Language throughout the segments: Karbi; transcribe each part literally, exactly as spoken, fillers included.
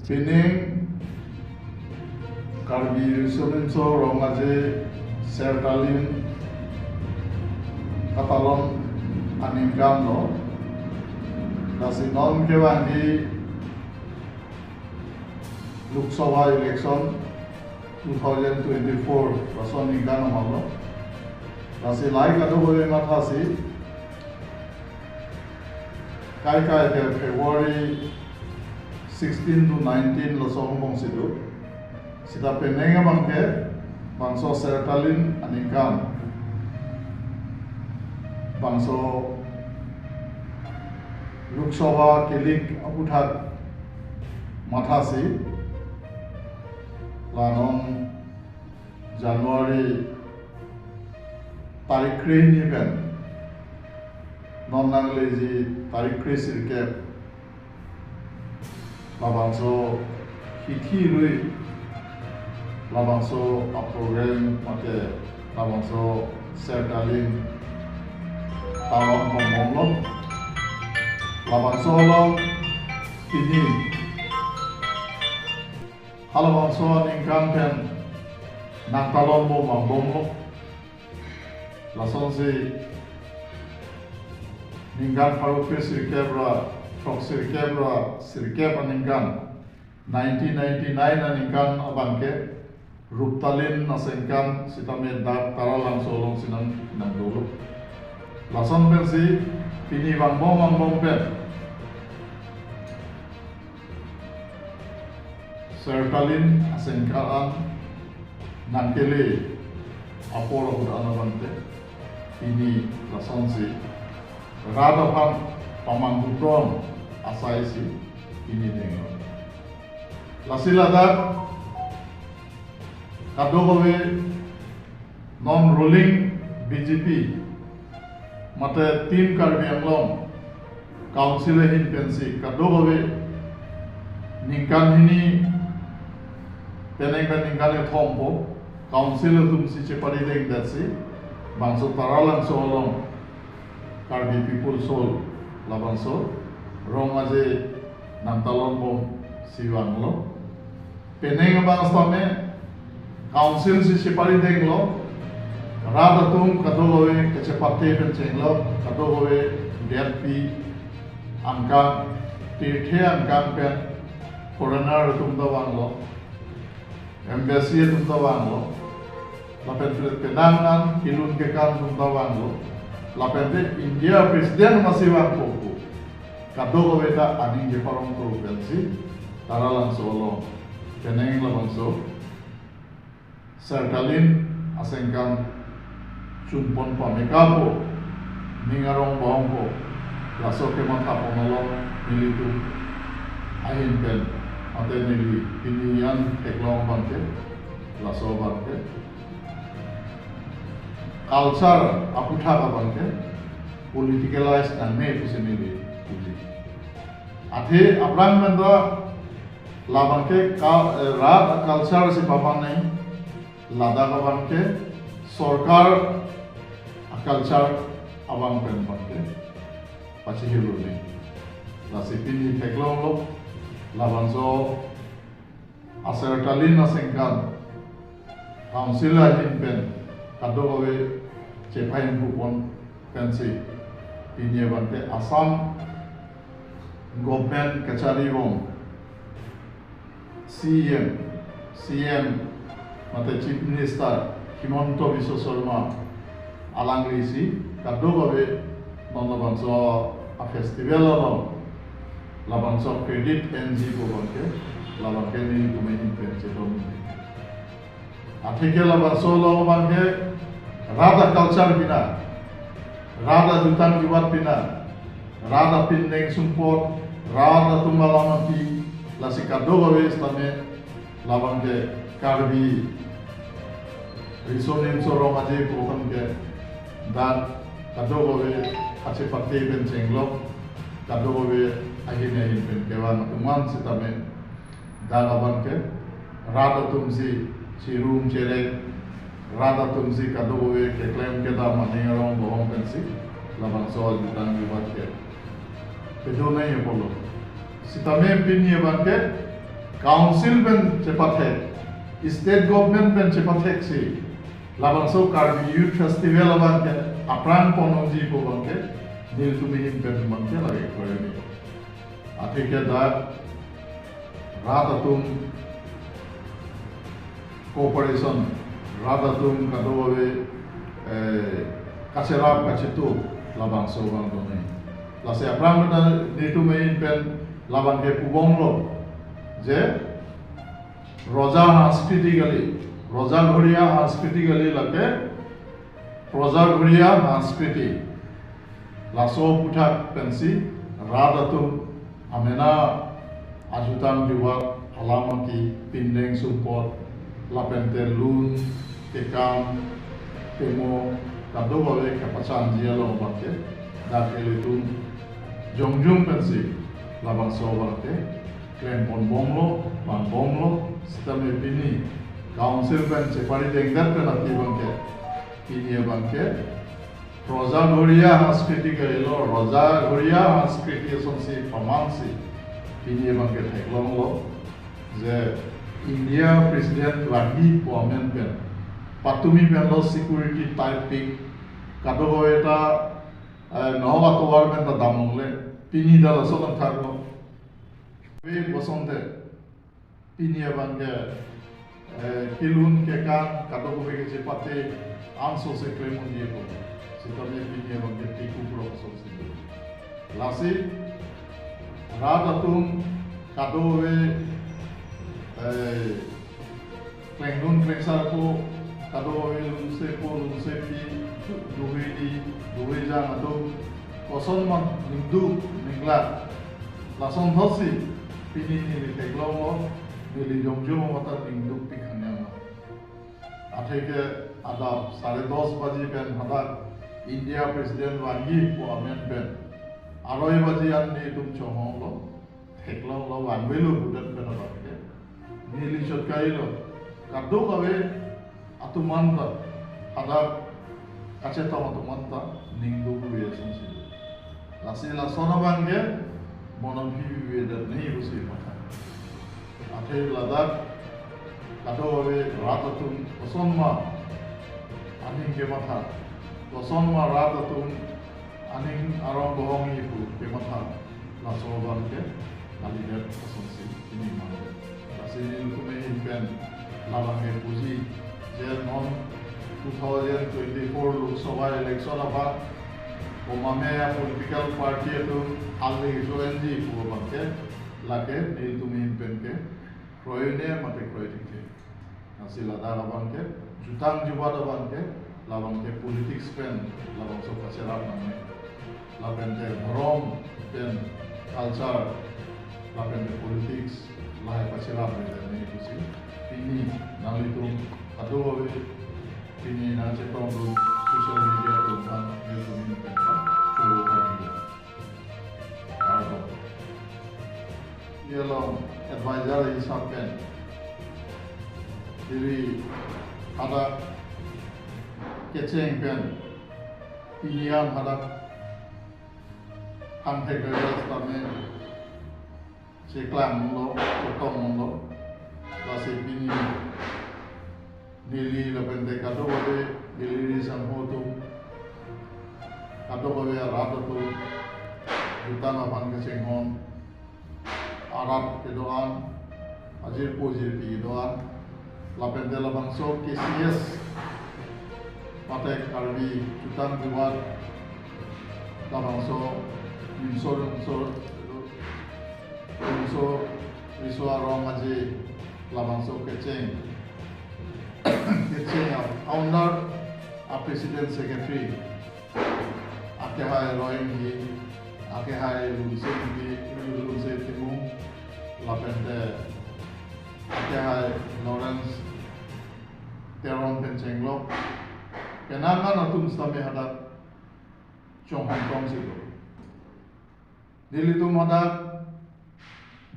Pining Karbi Riso Nimso Rong Aje Sertalin katalon aningkan lo. Lasi non kevangji Lok Sabha election two thousand twenty-four lason aningkan amarlo. Lasi lahai kadokave mathasi, kai kai ke February sixteen to nineteen laso angbong si do. Sita penang abangke bangso Sertalin aningkan, bangso Lok Sabha kelik aputhak mathasi, la non January tarik krehini pen non nangleji tarik kre sirkep, labangso hithi rui, labangso aprogram mate labangso Sertalin talon pongbomlo. Labangso along pini halabangso aningkan pen nangtalonbom angbong lo. Lasonsi ningkan pharo kre sirkep ra throk sirkep ra sirkep aningkan, nineteen ninety-nine aningkan abangke Ruptalin asengkan sitame dak Taralangso alongsi nang nangdolo. Lason pensi pini vangbom vangbom pen Sertalin asengkan an nangkele apor ahut an abangke pini lasonsi rat aphan pamanghu pron asaisi pini denglo. Lasi ladak kadokave non ruling B J P mate Team Karbi Anglong Council ahin pensi kadokave ningkan hini penang pen ningkan kethom po Council atumsi chepari dengdetsi bangso Taralangso along Karbi People's Hall labangso Rong Aje nangtalonbom si vanglo. Penang abang sitame Council si chepari denglo. Rat atum kadokave kachepate pen chenglo, kadokave D F P angkang, tirthe angkang pen foreigner atum ta vanglo, embassy atum ta vanglo, lapen penang an kelun kekan atum ta vanglo, lapen te India President masi vangpo pu kadokave ta aning cheparong pro pensi Taralangso along penang labangso Sertalin asengkan chunpon pameka po, ning arong bahong po, laso kematha pon along nelitum ahin pen mate neli pini an theklong abangke laso abangke culture aputhak abangke politicalize nangne pusi neli puji. Athe aphrang pen ta labangke ka-, eh, rat culture si paman nai, ladak abangke sorkar culture abang pen abangke pachihirlo ni. Lasi pini theklonglo, labangso Sertalin asengkan Council ahin pen kadokave chepahingphu pon pensi pini abangke Assam government kacharibom C E M, C E M mate Chief Minister Himanta Biswa Sarma alanglisi kadokave non labangso a-festival along labangso credit enji pu abangke labangke nelitum ahin pen chedon. Atheke labangso along abangke rat a-culture pina, rat ajutang jubat pina, rat apining sumpot, rat atum alam api, lasi kadokave sitame labangke Karbi Riso Nimso Rong Aje pu abangke dak kadokave kachepate pen chenglok, kadokave ahin ahin pen kevang atum an sitame dak abangke rat atumsi chirum cherek, rat atumsi kadokave keklem kedam aning arong bohong pensi labangso ajutang jubat ke pedonai apotlo. Sitame pini abangke Council pen chepathek, state government pen chepathek si labangso Karbi Youth Festival abangke aphrang ponji pu abangke nelitum ahin pen abangke lake kroini. Atheke dak rat atum cooperation, rat atum kadokave, eh, kacherap kachetup labangso abang doni. Lasi aphrang pen nelitum ahin pen labangke pubomlo je Roja Sanskriti kali, Roja Ghoria Sanskriti kali, lake Roja Ghoria Sanskriti. Laso aphuthak pensi rat atum amena ajutang jubat alam aki pindeng sumpot lapente lun kekam temo kadokave kepachanji along abangke dak ilitum jongjung pensi labangso abangke klempon bomlo, van bomlo, sitame pini Council pen chepari dengdet pen ati abangke, pini abangke Roja Ghoria Sanskriti kalilo, Roja Ghoria Sanskriti asonsi pamansi pini abangke theklonglo je India President Rani pu amen pen patumi penlo security tight pik, kadokave ta, eh, nohok atovar pen ta damlongle, pini dak laso nangthaklo. Ve bosonte pini abangke, eh, kelun kekang kadokave kachepate anso se klem unji pu. Sitame pini abangke tiku prok so si. Lasi rat atum kadokave, eh, klengdun klengsarpo, kadokave lunsepo lunsepi, duhedi duhejang atum kosonma ningduk ninglak, lasonthotsi pini neli theklonglo, neli jongjung mata ningdukpik hanyang. Atheke adap sare dos baji pen hadak India President vangji pu amen pen aroi baji an nelitum chonghonglo, theklonglo, vanvelo pudet pen abangke neli chot kailo. Kadokave atum anta hadak kachetong atum anta ningduk ruye sungsi. Lasi lason abangke monon phi vive det nei pusi matha. Athe ladak kadokave rat atum kosonma aning kematha, kosonma rat atum aning arong bohong ipu kematha, laso abangke kalidet asonsi pini mangdet. Lasi nelitum ahin pen labangke puji je non two thousand twenty-four Lok Sabha election abang komame a political party atum ali join ji pu abangke lake nelitum ahin pen ke kroine mate kroi thekthe. Lasi ladak abangke jutang jubat abangke labangke politics pen labangso kacherap nangne. Lapente dhorom pen culture, lapente politics lahai kacherap nangne pusi pini nanglitum kadokave pini nangchetongdun social media atum aphan nelitum ahin pen choro kami. Kardom. Ye along advisor hisap pen, neli hadak kecheng pen, pini an hadak thangthek result tame cheklang lo, chotong lo, lasi pini neli lapente kadokave, neli ri sangho atum, kadokave arat atum, jutang aphan kachinghon, arat kedo-an, ajirpo jirpi kedo-an, lapente labangso K C S, mate Karbi jutang jubat, labangso nimso nimso, nimso riso arong aje, labangso kecheng, kecheng a founder, a president secretary, akehai Roy Enghi, akehai Lunse Enghi, Lunse Timung, lapente akehai Lawrence Teron pen chenglok, penang an atum sitame hadak chonghong tong si do. Nelitum hadak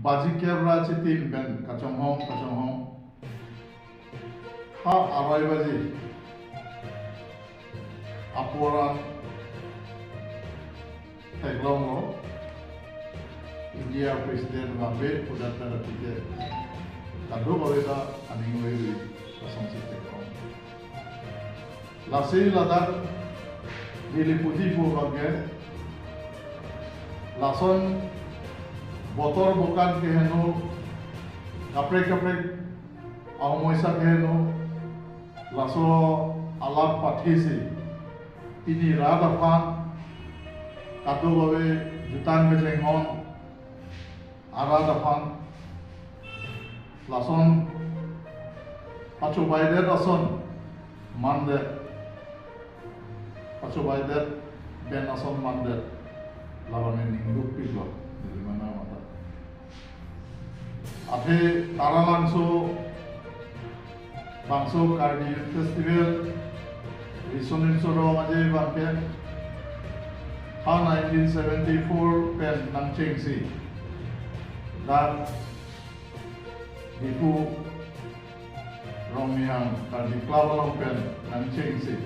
baji kep ra chitim pen kachonghong, kachonghong. Ha aroi baji apor an theklonglo, India President vangve pudet pen atike Kadokave ta aning ave ave asonsi theklong. Lasi ladak neli puji pu abangke, lason botor bokan keheno, kaprek kaprek ahomoisa keheno, laso alap pathesi pini rat aphan, kadokave jutang kachinghon arat aphan, lason pachobaidet ason mandet, pachobaidet pen ason mandet, labang ningduk pilo, neli mana mata. Athe Taralangso bangso Karbi Youth Festival riso nimso rong aje abangke ha nineteen seventy-four pen nangchengsi, dak Diphu Rongnihang Karbi Club along pen nangchengsi,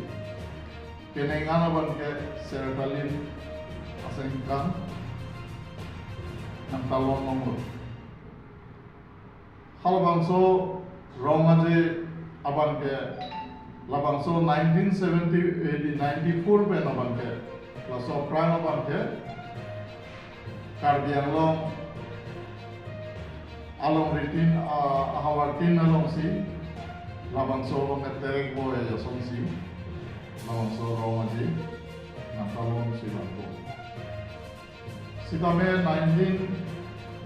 penang an abangke Sertalin asengkan nangtalon longlo. Halabangso rong aje abangke labangso nineteen seventy, eh, di ninety-four pen abangke, laso aphrang abangke Karbi Anglong alongri tin, ah, ahavar tin alongsi labangso along terek boi asonsi labangso rong aje nangtalonsi vangpo. Sitame nineteen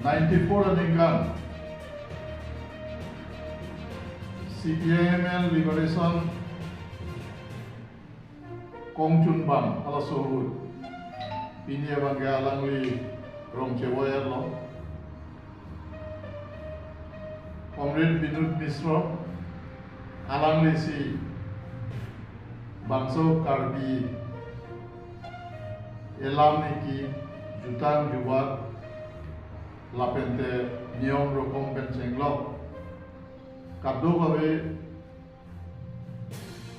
ninety-four aningkan C P I M L Liberation Kongchunbang halaso ahut pini abangke alangli rong chevoi-etlo. Comrade Binod Mishra, alanglisi bangso Karbi elam niki jutang jubat lapente niyom rokom pen chenglok kadokave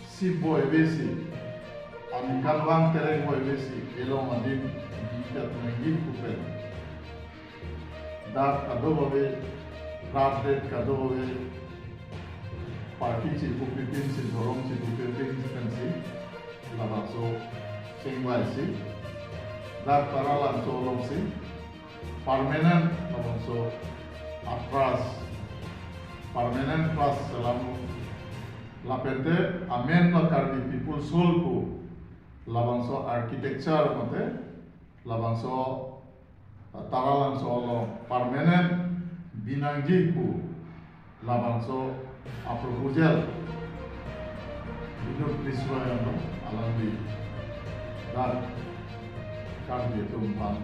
si boi besi, aningkanvang terek boi besi kelong adim dikat nangji pu pen, dak kadokave, rat det kadokave, party chipupi pinsi, dhorom chipupi pinsi pensi labangso chengvaisi, dak Taralangso alongsi permanent labangso a-trust, permanent trust selam, lapente amen lo Karbi People's Hall pu labangso architecture mate labangso, ah, Taralangso along permanent binangji pu labangso a-proposal Binod Mishra yang alangli dak Karbi atum aphan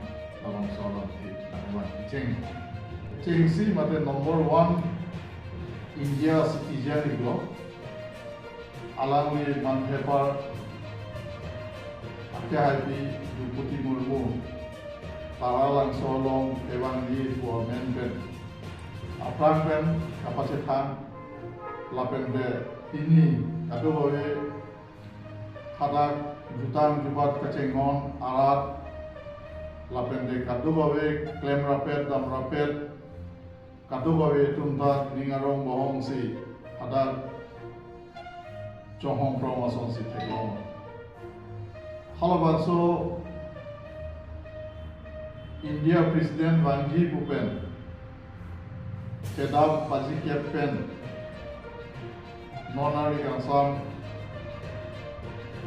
labangso along di nangvan cheng. Chengsi mate number one India citizen iklo. Alangli manthepar akhai pi Droupadi Murmu Taralangso along kevangji pu amen pen aphrang pen kapachethang, lapente pini kadokave hadak jutang jubat kachinghon arat, lapente kadokave klemrapet damrapet, kadokave atum ta ning arong bohongsi hadak chonghong prong asonsi theklong. Halabangso India President vangji pu pen kedam baji kep pen non arni kangsam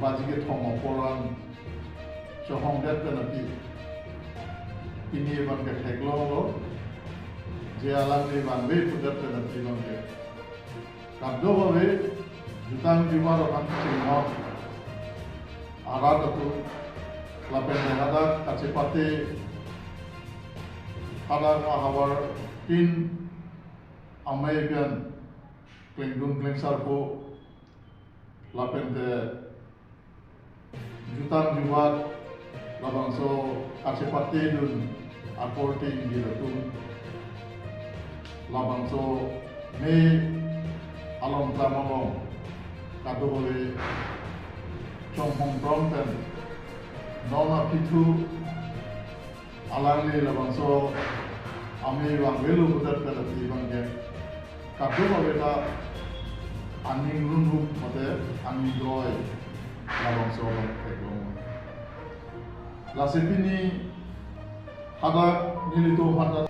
baji kethom apor an chonghongdet pen aphi pini abangke theklonglo, je alangli vangve pudet pen aphi abangke kadokave jutang jubat aphan chinghon arat atum, lapente hadak kachepate, hadak ahavar tin amei pen klengdun klengsarpo, lapente jutang jubat labangso kachepatedun akorte ingjir atum, labangso mei along tram along kadokave chonghong prong pen non aphi thu alangli labangso amei vangvelo pudet pen aphi abangke Kadokave ta aning runrup mate aning doi labangso abang theklong. Lasi pini hadak nelitum hadak